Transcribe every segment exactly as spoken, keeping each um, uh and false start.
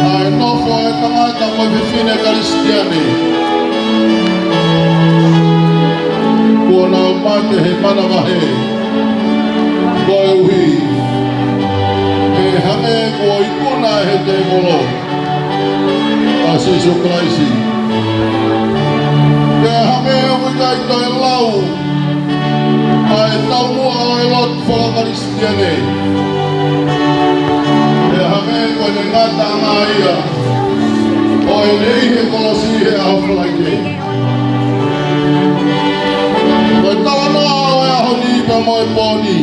ʻa e nofo ʻa e tangata mo e fefine Kalisitiane, kuo nau mate he manavahē, koeʻuhi ʻe hangē kuo ikuna ʻe he tēvolo ʻa Sīsū Kalaisi. Pea hangē ʻoku ʻikai toe lau ʻa e taumuʻa ʻo e lotu faka-Kalisitiane, pea hangē ko ʻene ngataʻanga ia ʻo ʻene ʻi he kolosi he ʻaho Falaite. Ko e talanoa ʻo e ʻaho ni pea mo e pō ni,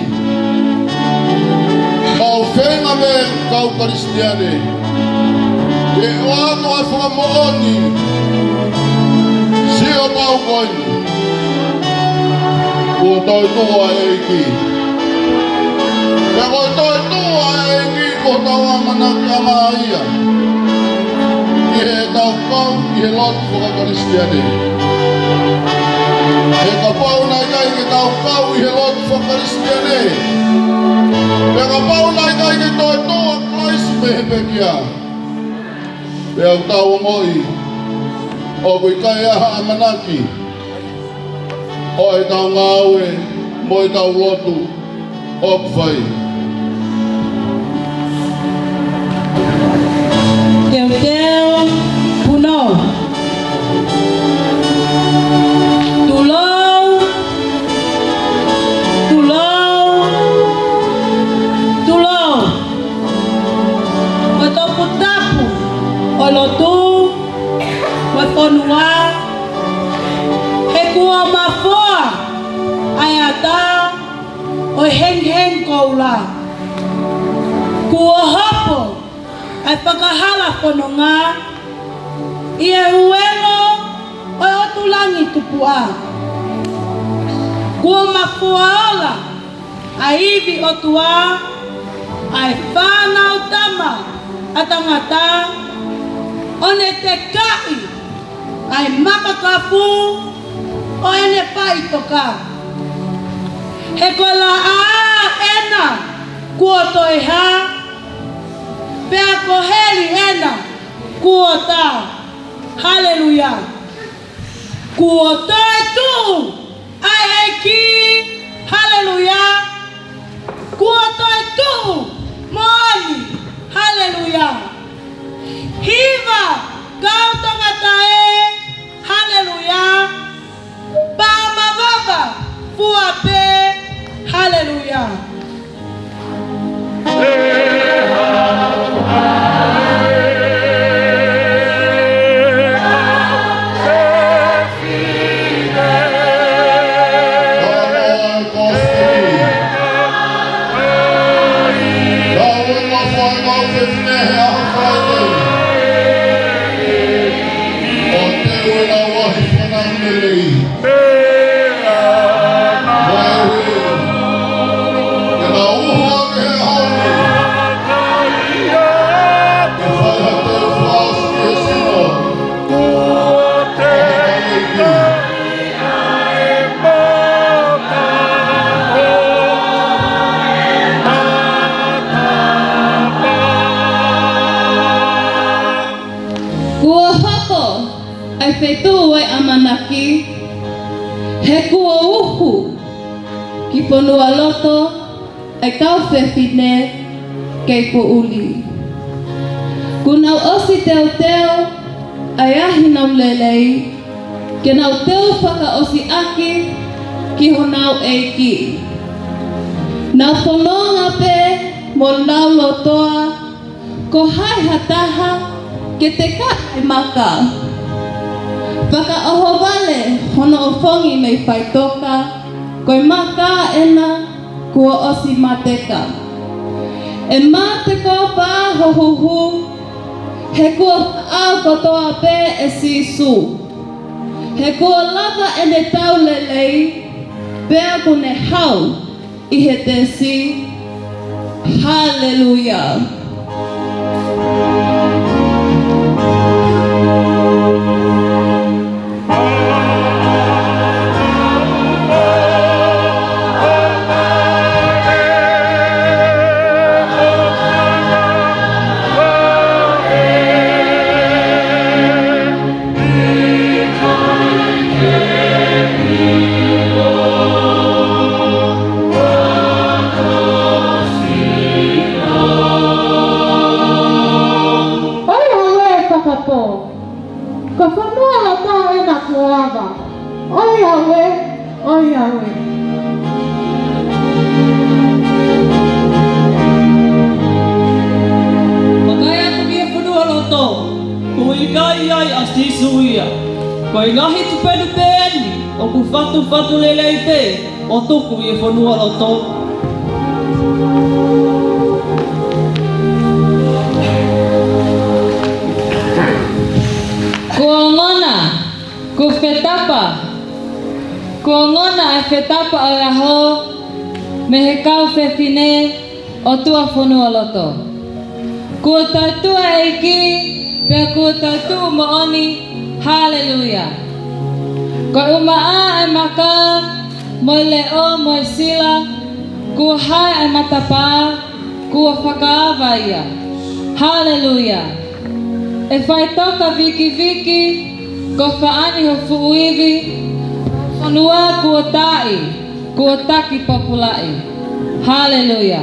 mau feinga mei he kau Kalisitiane ke ʻoatu ʻa e fakamoʻoni, sio pau ko eni, kuo toetuʻu ʻa e ʻEiki. Pea ko e toetuʻu ʻa e ʻEiki ko hotau ʻamanakiʻanga ia ʻi heʻetau kau ʻi he lotu faka-Kalisitiane. He kapau naʻe ʻikai ke tau kau ʻi he lotu faka-Kalisitiane, pea kapau naʻe ʻikai ke toetuʻu ʻa Kalaisi mei he pekia, pea ʻoku tau ongoʻi ʻoku ʻikai ha ʻamanaki ʻo ʻetau ngāue mo ʻetau lotu ʻoku fai. Teuteu, Punou. Tulou, tulou, tulou. Ko e toputapu ʻo e lotu mo e fonua, he kuo mafoa ʻa e ata ʻo e hengihengi koula. Kuo hopo ʻa e fakahala fononga ʻi he huelo ʻo e ʻOtu Langi Tupuʻa. Kuo mafoa ola ʻa e ivi ʻOtua ʻa e Fanautama ʻa Tangata, ʻo ne tekaʻi ʻa e makakafu ʻo ʻene faʻitoka. He ko e laʻā ʻena kuo toe hā, pea ko heli ʻena kuo tā. Haleluia. Kuo toetuʻu ʻa e ʻEiki. Haleluia. Kuo toetuʻu moʻoni. Haleluia. Hiva, kau tangata ē. Haleluia. Pā mavava, fua pē. Haleluia. Kuo hopo ʻa e feituʻu ʻo e ʻamanaki, he kuo uhu ki fonualoto ʻa e kau fefine kei poʻuli. Kuo nau ʻosi teuteu ʻa e ahi nau lelei, ke nau teu fakaʻosi ʻaki ki honau ʻEiki. Nau fononga pē mo laulotoa, ko hai ha taha ke teka ʻa e maka. Fakaʻohovale hono ʻofongi mei faʻitoka, ko e maka ʻena kuo ʻosi mateka. ʻE mate ko pā ho huhu, he kuo faʻao kotoa pē ʻe Sīsū. He kuo lava ʻene tau lelei, pea kuo ne hau ʻi he tesi. Haleluia. ʻOiauē, ʻoiauē. Vakai atu ki he fonualoto, ʻoku ʻikai ʻi ai ʻa Sīsū ia. Ko e ngaahi tupenu pē eni ʻoku fatufatu lelei pē ʻo tuku ʻi he fonualoto. Kuo ongona, kuo fetapa, kuo ongona e fetapa ʻo e ʻaho mei he kau fefine ʻo tuʻa fonualoto. Kuo tautuʻa e ʻEiki, pea kuo tautuʻu moʻoni, haleluia. Ko e ʻumaʻā e maka, mo e leʻo, mo e sila, kuo hae e matapā, kuo fakaava ia. Haleluia. ʻE faʻitoka vikiviki, ko faʻani ho fuʻu ivi, fonua kuo taaʻi, kuo taki populaʻi. Haleluia.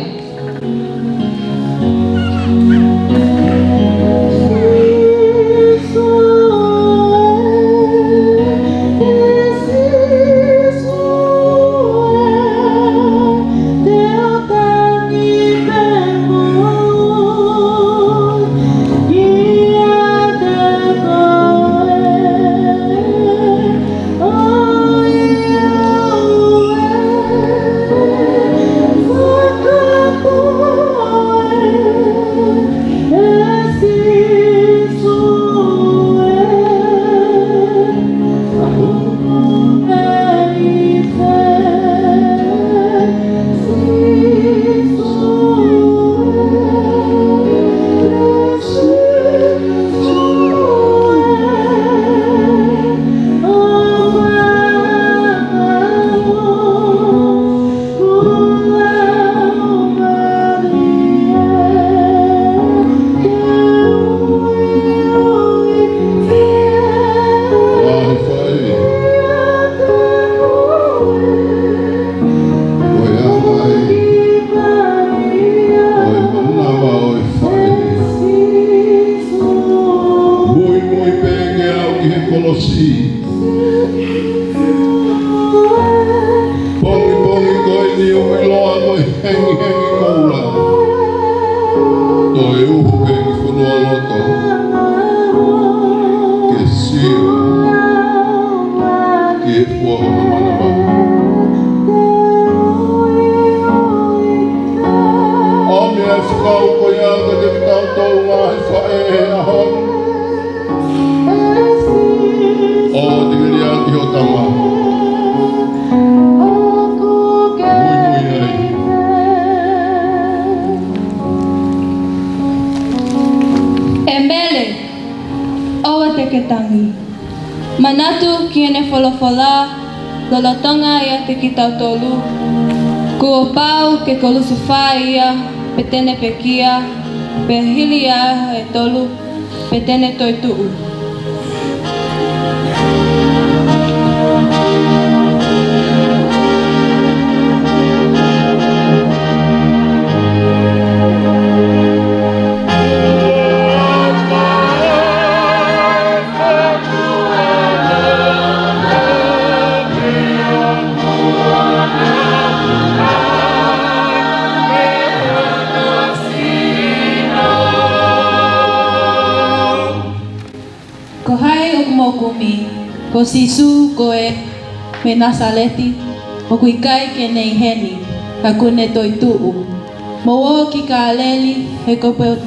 Muimui pē ke aʻu ki he kolosi. Pongipongi ko eni ʻoku ʻiloa ko e hengihengi koula. Toe uhu pē ki fonualoto. Ke sio ki he fua hono manava. ʻOmi e fekau ko ia kiate kitautolu ngaahi faʻē he ʻaho ni. ʻO tiki liʻaki ho tama. Muimui ai. ʻE Mele, ʻoua te ke tangi. Manatu ki heʻene folofola, lolotonga ʻiate kitautolu, kuo pau ke kolusefai ia, pea te ne pekia, pea hili ʻa e ʻaho ʻe tolu, pea te ne toetuʻu. Ko hai ʻoku mou kumi? Ko Sīsū ko ē mei Nāsaleti, ʻoku ʻikai ke ne ʻi heni, ka kuo ne toetuʻu. Mou ō ki Kāleli, he ko pe-,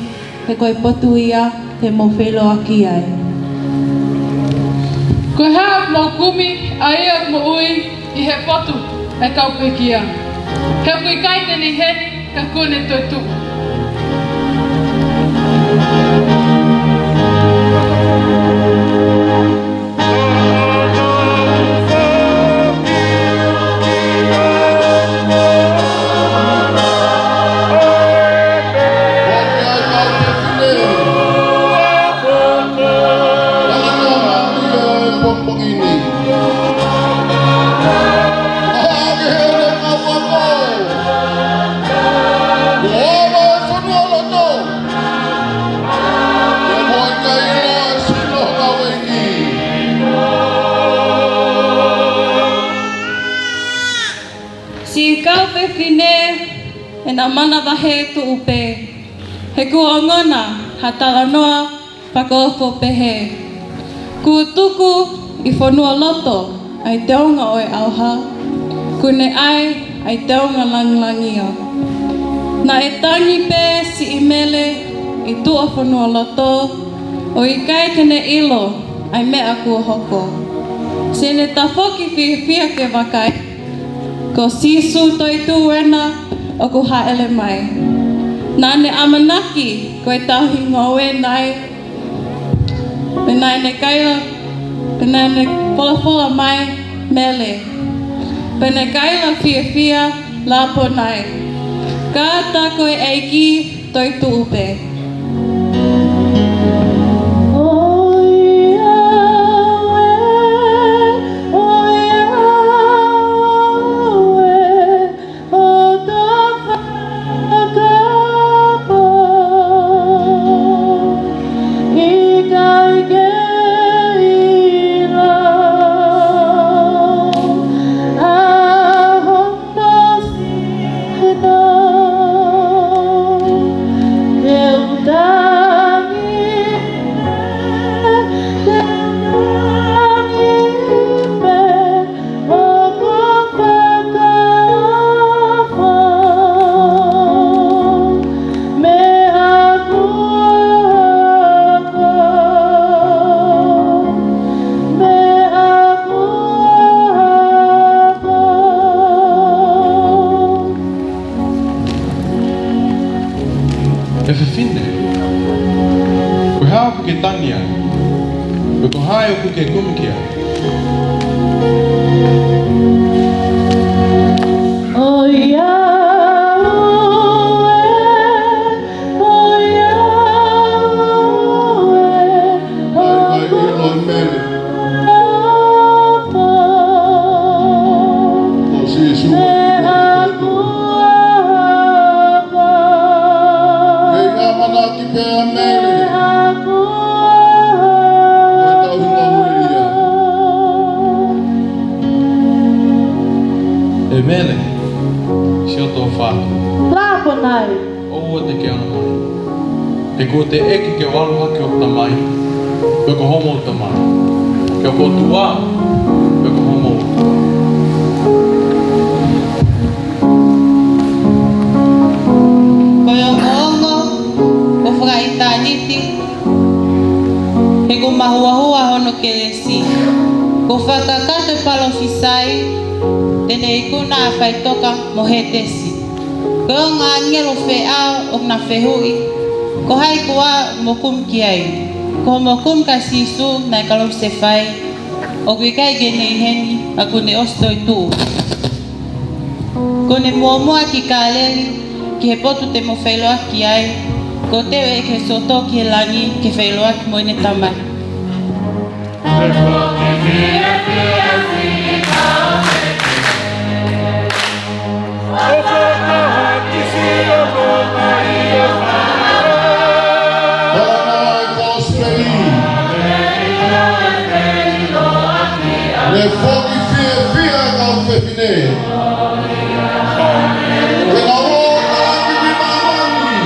he ko e potu ia te mou feʻiloaki ai. Ko e hā ʻoku mou kumi ʻa ia ʻoku moʻui ʻi he potu ʻa e kau pekia? He ʻoku ʻikai te ne ʻi heni, ka kuo ne toetuʻu. Naʻa manavahē tuʻu pē, he kuo ongona ha talanoa fakaofo pehē. Kuo tuku ʻi fonualoto ʻa e teunga ʻo e ʻauha, kuo ne ʻai ʻa e teunga langilangia. Naʻe tangi pē siʻi Mele ʻi tuʻa fonualoto, ʻo ʻikai ke ne ʻilo ʻa e meʻa kuo hoko. Siʻene tafoki fiefia ke vakai, ko Sīsū toetuʻu ena ʻoku hāʻele mai. Naʻa ne ʻamanaki ko e tauhi ngoue nai, pea naʻa ne kaila, pea naʻa ne folofola mai, Mele. Pea ne kaila fiefia, Lāponai. Kātaki ko e ʻEiki toetuʻu pē. ʻOiauē, ʻoiauē, ʻo tafakapō, ʻikai ke ʻilo ʻa hono sino, te u tangi pē, te u tangi pē, ʻoku ou fakaofo meʻa kuo hoko, meʻa kuo hoko. ʻE fefine, ko e hā ʻoku ke tangi ai? Pea ko hai ʻoku ke kumi ki ai? ʻOiauē, ʻoiauē, ʻoku ou fakaofo meʻa kuo hoko. Kei ʻamanaki pē ʻa Mele ko e tauhi ngoue ia. ʻE Mele, sio tō fatu. Lāponai. ʻOua te ke ʻalu mai. He kuo teʻeki ke u ʻalu hake ʻo tamai, pe ko homou tamai. Ke u ʻotua, pe ko homou ʻotua. Ko e ongoongo ʻo fakaʻitāniti, he kuo mahuahua hono kelesi. Kuo fakakakato e palōfisai, te ne ikuna ʻa Faitoka mo Hētesi. Ko e ongo ʻāngelo feʻao ʻoku na fehuʻi, ko hai koā ʻoku mo kumi ki ai? Ko hoʻomo kumi kia Sīsū naʻe kalosi fai, ʻoku ʻikai ke ne ʻi heni, ka kuo ne ʻosi toetuʻu. Kuo ne muʻomuʻa ki Kāleli, ki he potu te mo feʻiloaki ai, kuo teu ʻe he ʻEiki ʻo e ʻOtua ki he langi ke feʻiloaki mo ʻene Tamai. Tala mai e kosipeli. Ne foki fiefia e kau fefine. Ke nau ō ʻo tala ki māmani.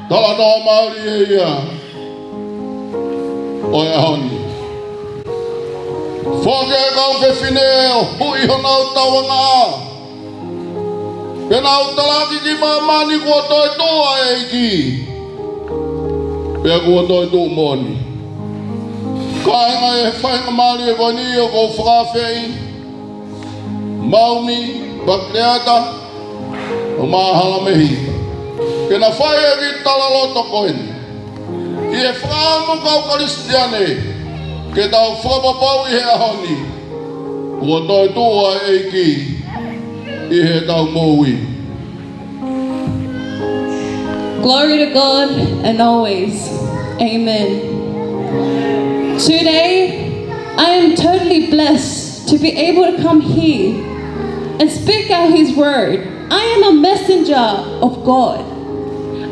Talanoa mālie ia. ʻaho ni. Foaki e kau fefine ʻo huʻi honau tauangaʻa, ke nau talaki ki māmani kuo toetuʻu ʻa e ʻEiki, pea kuo toetuʻu moʻoni. Kāinga, ʻi he faingamālie ko eni ʻoku ou fakaafeʻi Maumi, Pakeʻata, ʻo Mahalamehi, ke na fai e kiʻi talaloto ko eni. ʻI he fakaʻamu kau Kalisitiane, ke tau fakapapauʻi he ʻaho ni, kuo toetuʻu ʻa e ʻEiki ʻi heʻetau moʻui. Glory to God and always. Amen. Today, I am totally blessed to be able to come here and speak out His word. I am a messenger of God.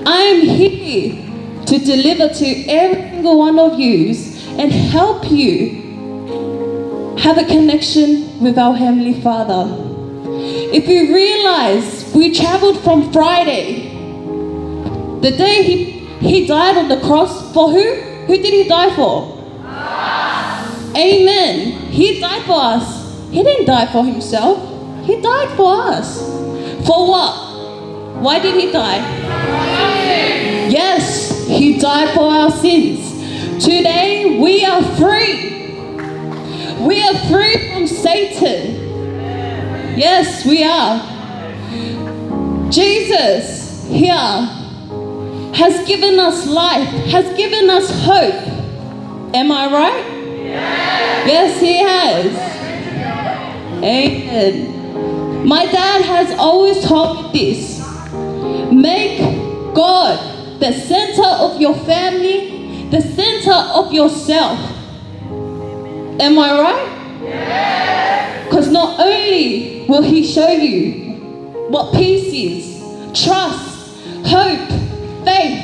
I am here to deliver to every single one of you and help you have a connection with our Heavenly Father. If you realize, we traveled from Friday, the day he, he died on the cross. For who? Who did he die for? Amen. He died for us. He didn't die for himself. He died for us. For what? Why did he die? Yes, he died for our sins. Today we are free. We are free from Satan. Yes, we are. Jesus here has given us life, has given us hope. Am I right? Yes, he has. Amen. My dad has always told me this: make God the center of your family, the center of yourself. Am I right? Because not only will He show you what peace is, trust, hope, faith.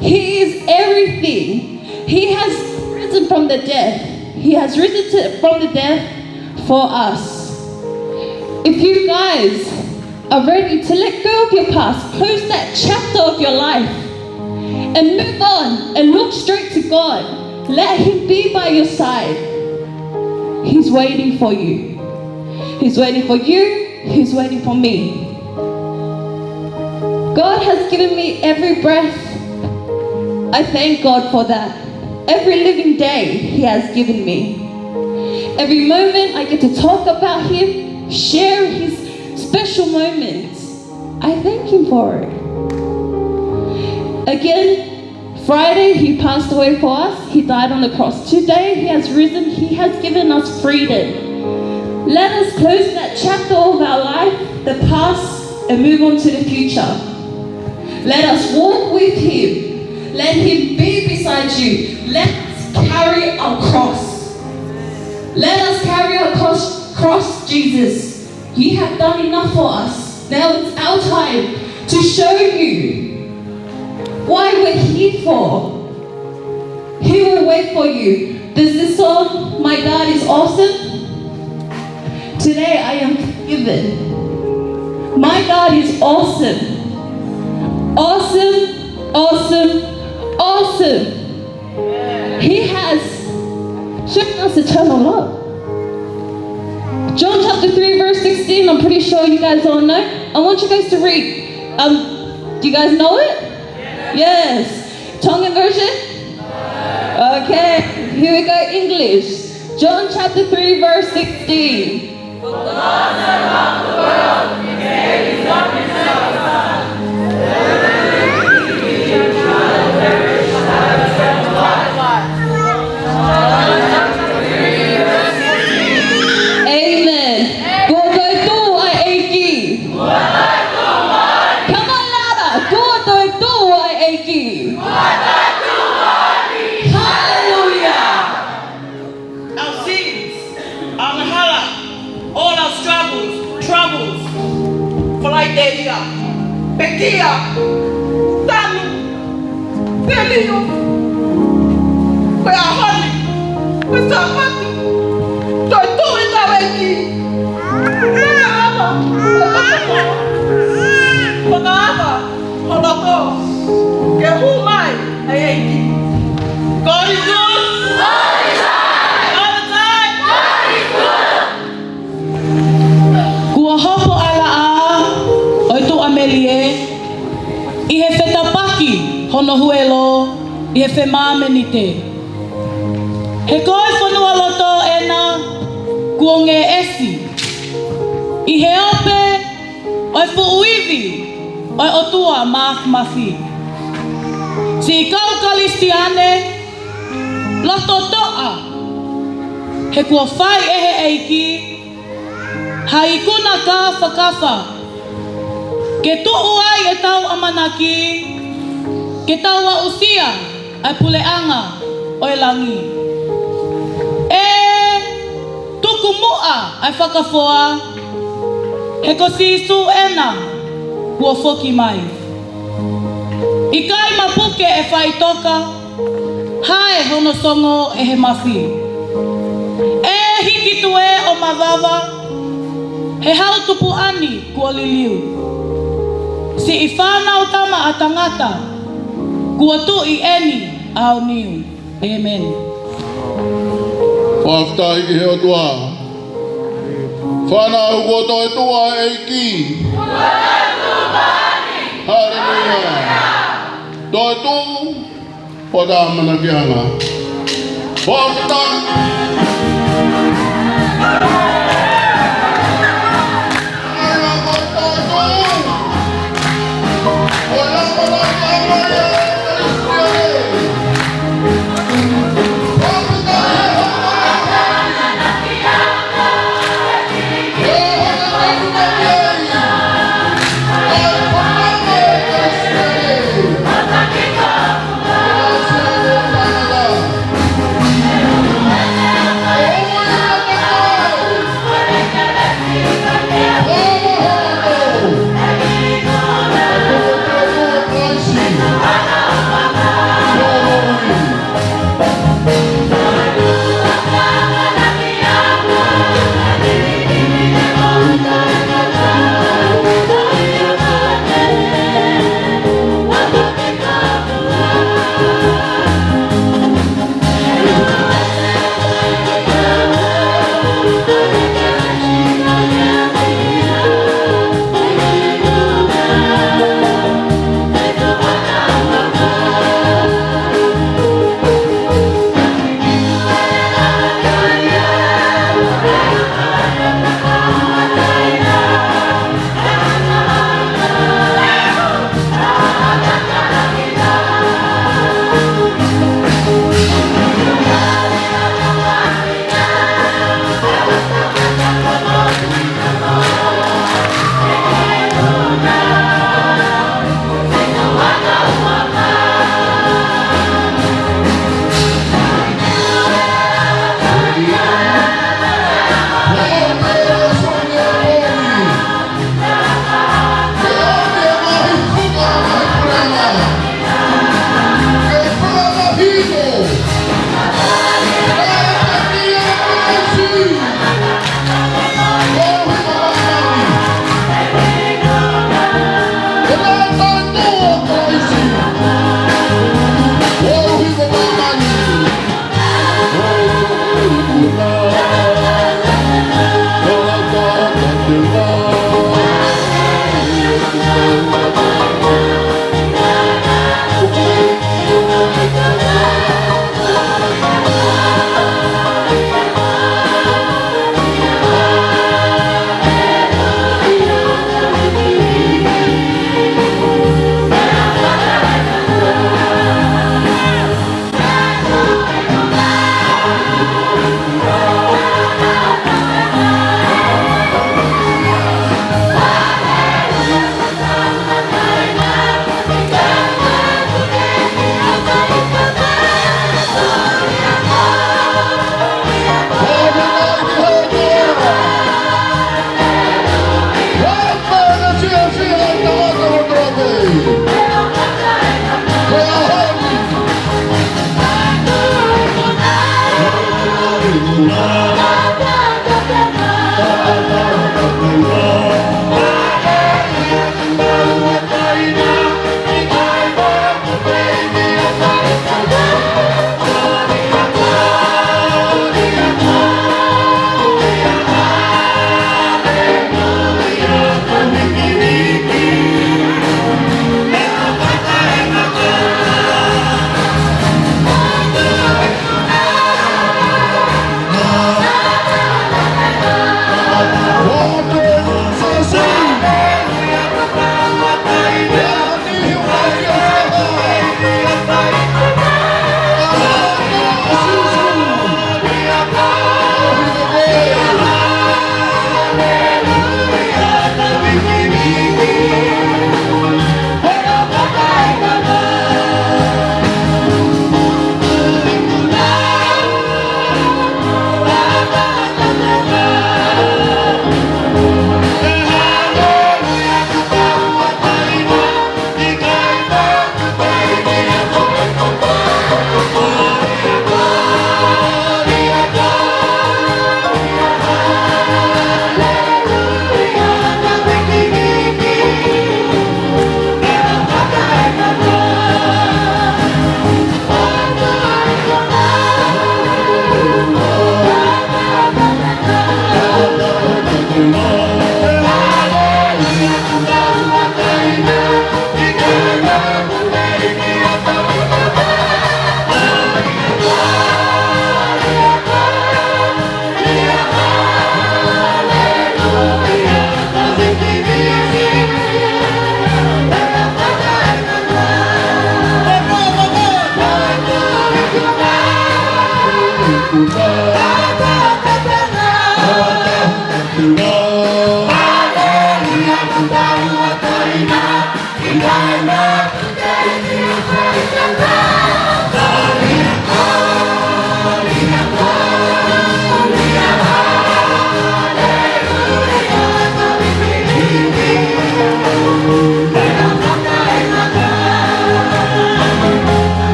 He is everything. He has risen from the death. He has risen to, from the death for us. If you guys are ready to let go of your past, close that chapter of your life, and move on and look straight to God, let Him be by your side. He's waiting for you. He's waiting for you. He's waiting for me. God has given me every breath. I thank God for that. Every living day He has given me. Every moment I get to talk about Him, share His special moments, I thank Him for it. Again, Friday, He passed away for us. He died on the cross. Today, He has risen. He has given us freedom. Let us close that chapter of our life, the past, and move on to the future. Let us walk with Him. Let Him be beside you. Let us carry our cross. Let us carry our cross, cross, Jesus. You have done enough for us. Now it's our time to show you why we're here for. He will wait for you. There's this song, "My God is awesome. Today I am forgiven." My God is awesome. Awesome, awesome, awesome. He has shown us eternal love. John chapter three, verse sixteen, I'm pretty sure you guys all know. I want you guys to read. Um, do you guys know it? Yes. Tongan version? Okay, here we go, English. John chapter three, verse sixteen. Amen. Kuo toetuʻu ʻa e ʻEiki. Come on, louder. Kuo toetuʻu ʻa e ʻEiki. Hallelujah. Our sins, our angahala, all our struggles, troubles. Falaite ia, pekia, tanu, felio. Ko e ʻaho ni, ko e Sāpate, toetuʻu ʻa e ʻEiki. Fakaava, fakaava ho loto ke hū mai ʻa e ʻEiki. God is good. e femāmenite. He ko e fonualoto ʻena kuo ngeʻesi ʻi he ope ʻo e fuʻu ivi ʻo e ʻOtua Māfimafi. Siʻi kau Kalisitiane, loto toʻa, he kuo fai ʻe he ʻEiki ha ikuna kāfakafa ke tuʻu ai ʻetau ʻamanaki ke tau aʻusia ʻa e puleʻanga ʻo e langi. ʻE tuku muʻa ʻa e fakafoa, he ko Sīsū ʻena kuo foki mai. ʻIkai mapuke e faʻitoka, hae hono songo ʻe he mafi. ʻE hiki tuē ʻo mavava, he hau tupuʻa ni kuo liliu. Siʻi fānau tama ʻa tangata, kuo tuʻi eni ʻa ʻo niu. ʻĒmeni. Fakafetaʻi ki he ʻOtua. Fānau, kuo toetuʻu ʻa e ʻEiki. Haleluia. Toetuʻu ʻo ta ʻamanakiʻanga. Fakafetaʻi.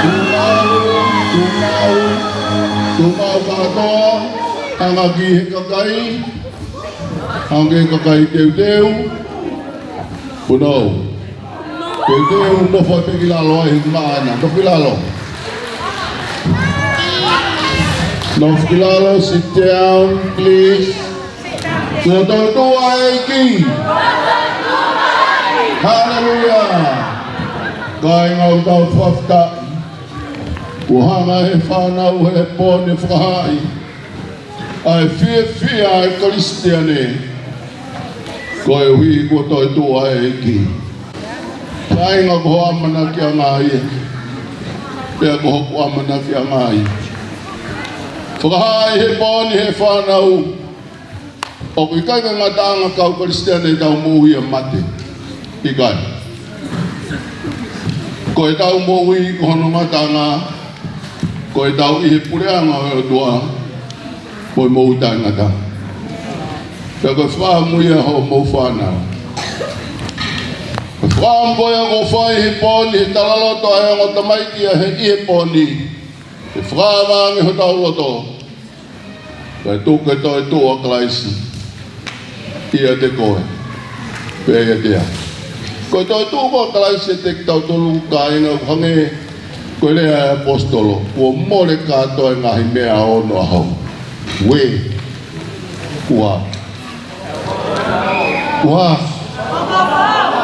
Tuʻu maʻu, tuʻu maʻu, tuʻu maʻu kātoa, hanga ki he kakai, hanga ki he kakai teuteu. Punou. Teuteu, nofo pē ki lalo ai, he maʻana. Nofo ki lalo. Nofo ki lalo, sit down, please. Kuo toetuʻu ʻa e ʻEiki. Haleluia. Kāinga, ʻoku tau fakafetaʻi. Kuo hanga ʻe he fānau he pō ni ʻo fakahaaʻi ʻa e fiefia ʻa e Kalisitiane, koeʻuhi kuo toetuʻu ʻa e ʻEiki. Kāinga, ko hoʻo ʻamanakiʻanga ia. Pea ko hoku ʻamanakiʻanga ia. Fakahaaʻi he pō ni ʻe he fānau, ʻoku ʻikai ko e ngataʻanga kau Kalisitiane ʻetau moʻui ʻa e mate. ʻIkai. Ko ʻetau moʻui, ko hono ngataʻanga, ko ʻetau ʻi he puleʻanga ʻo e ʻOtua, ko e moʻui taʻengata. Pea ko e fakaʻamu ia hoʻomou fānau. Ko e fakaʻamu ko ia kuo fai he pō ni, he talaloto ʻa e ongo tamaiki ʻa e ʻi he pō ni, ke fakaava ange hotau loto, kae tuku e toetuʻu ʻa Kalaisi ʻiate koe, pea ʻiate au. Ko e toetuʻu ko ia ʻa Kalaisi ʻiate kitautolu, kāinga, ʻoku hangē ko e lea ʻa e ʻaposetolo, kuo mole kātoa e ngaahi meʻa ʻo onoʻaho. Uē, kuo ʻa Kuo ʻa,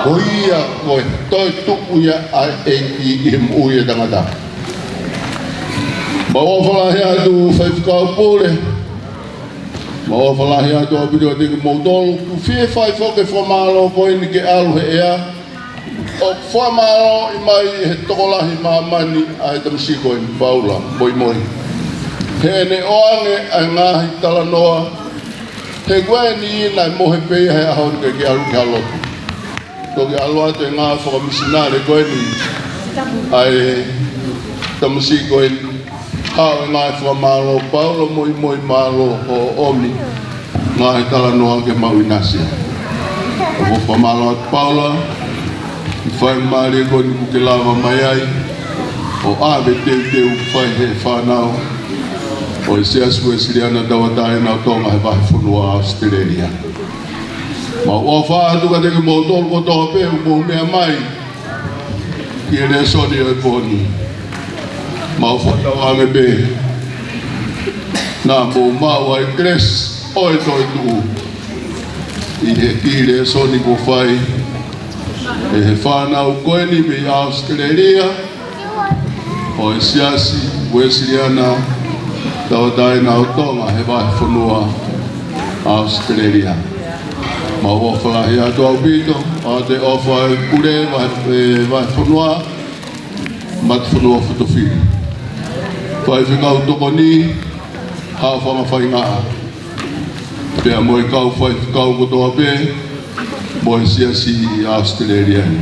ko ia ko e toetuʻu ia ʻa e ʻEiki ʻi he moʻui ʻa e tangata. Mau ʻofa lahi atu Faifekau Pule. Mau ʻofa lahi atu ʻaupito kiate kimoutolu. ʻOku fie fai foki e fakamālō ko eni ke ʻalu he ʻea. ʻOku fakamālōʻia mai ʻe he tokolahi māmani ʻa e tamasiʻi ko eni, Paula Moimoi, heʻene ʻoange ʻa e ngaahi talanoa. He ko eni naʻe mohe pē ia he ʻaho ni ke ʻalu ki ha lotu. Toki ʻalu atu e ngāue fakamisinale ko eni ʻa e tamasiʻi ko eni. Haʻu e ngaahi fakamālō, Paula Moimoi, mālō hoʻo ʻomi e ngaahi talanoa ke mau ʻinasi ai. ʻOku ou fakamālō atu Paula, ʻi he faingamālie ko eni kuo ke lava mai ai ʻo ʻave e teuteu kuo fai ʻe he fānau ʻo e Siasi Uēsiliana Tauʻatāina ʻo Tonga he vahefonua ʻAositelēlia. Mau ʻofa atu kiate kimoutolu kotoa pē ʻoku mou meʻa mai ki he lēsoni ʻo e pō ni. Mau fakatauange pē naʻa mou maʻu ʻa e kelesi ʻo e toetuʻu ʻi he kiʻi lēsoni kuo fai ʻe he fānau ko eni mei ʻAositelēlia ʻo e Siasi Uēsiliana Tauʻatāina ʻo Tonga he vahefonua ʻAositelēlia. Mau ʻofa lahi atu ʻaupito, ʻoatu e ʻofa e pule vahe, e vahefonua, Matafonua Fotofili, faifekau tokoni, haʻa fanga faingaʻa, pea mo e kau faifekau kotoa pē mo e Siasi ʻAositelēlia ni.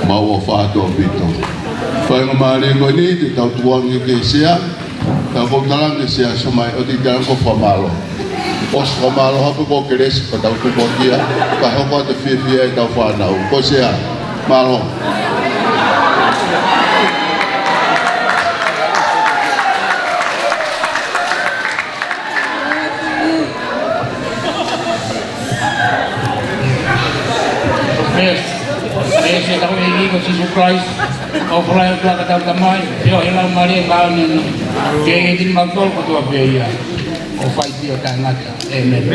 Mau ʻofa atu ʻaupito. Faingamālie ko eni te tau tukuange ki he Sea. Tau ko talange Sea, sio mai ʻo te talange ko e fakamālō. ʻOsi fakamālō, haʻu pē ko e kelesi pea tau tukuange ia, kae hoko atu e fiefia ʻetau fānau. Ko e Sea, mālō. Pea, pea ʻe Sea, ʻetau ʻEiki ko Sīsū Kalaisi, ʻofa lahi ʻa e ʻOtua ko hotau Tamai, feohi ʻa e Laumālie Māʻoniʻoni, ke ʻiate kimautolu kotoa pē ia ʻo fai pē ʻo taʻengata. ʻĒmeni.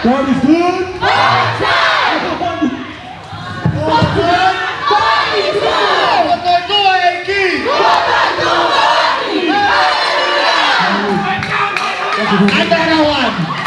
God is good. All the time. All the time. God is good. Ko e ʻEiki. Ko e ʻEiki. Another one.